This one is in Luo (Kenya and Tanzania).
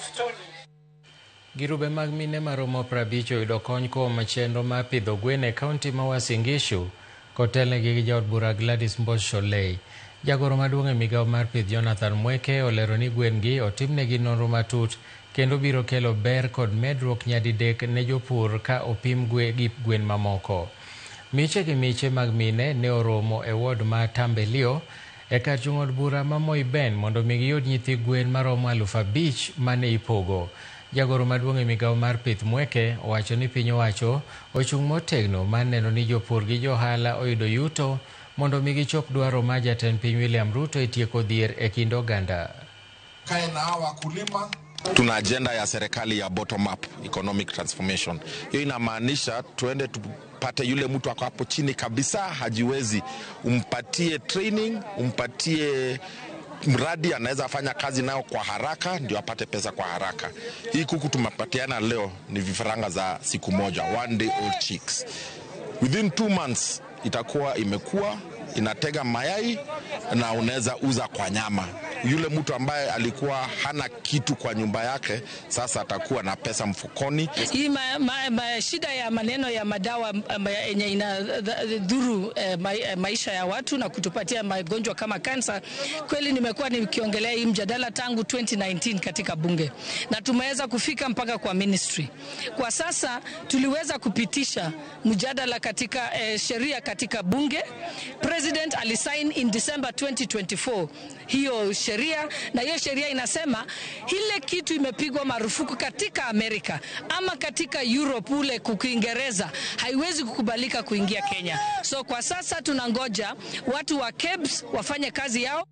Msituni. Girube mag mine maromo 50 oyudo kony kuom chenro mar pidho gwen e kaunti ma Uasin Gishu kotelnegi gi jaod bura Gladys Mbosh Shollei. Jagoro maduong' e migawo mar pith Jonathan Mweke olero ni gwen gi otimnegi nonro matut kendo biro kelo ber kod medruok nyadidek ne jopur ka opim gi gwen mamoko. Miche gi miche mag mine ne oromo e ward ma Tambelio e kar chung' od bura ma Moiben mondo mi giyud nyithi gwen maromo 5,000 mane ipogo. Jagoro maduong' e migawo mar pith Mweke owacho ni piny owacho ochung' motegno mar neno ni jopur gi johala oyudo yuto mondo mi gichop dwaro mar jatend piny William Ruto e tieko dhier e kind oganda. Kae na hawa wakulima. Tuna ajenda ya serikali ya bottom up economic transformation. Hiyo inamaanisha tuende tupate yule mtu ako hapo chini kabisa, hajiwezi, umpatie training, umpatie mradi anaweza fanya kazi nao kwa haraka, ndio apate pesa kwa haraka. Hii kuku tumepatiana leo ni vifaranga za siku moja, one day old chicks. Within 2 months itakuwa imekuwa inatega mayai na unaweza uza kwa nyama. Yule mtu ambaye alikuwa hana kitu kwa nyumba yake sasa atakuwa na pesa mfukoni. Hii shida ya maneno ya madawa yenye inadhuru maisha ya watu na kutupatia magonjwa kama kansa, kweli nimekuwa nikiongelea hii mjadala tangu 2019 katika bunge na tumeweza kufika mpaka kwa ministry. Kwa sasa tuliweza kupitisha mjadala katika sheria katika bunge. President alisign in December 2024 hiyo sheria, na hiyo sheria inasema ile kitu imepigwa marufuku katika Amerika ama katika Europe ule Kiingereza haiwezi kukubalika kuingia Kenya. So kwa sasa tunangoja watu wa KEBS wafanye kazi yao.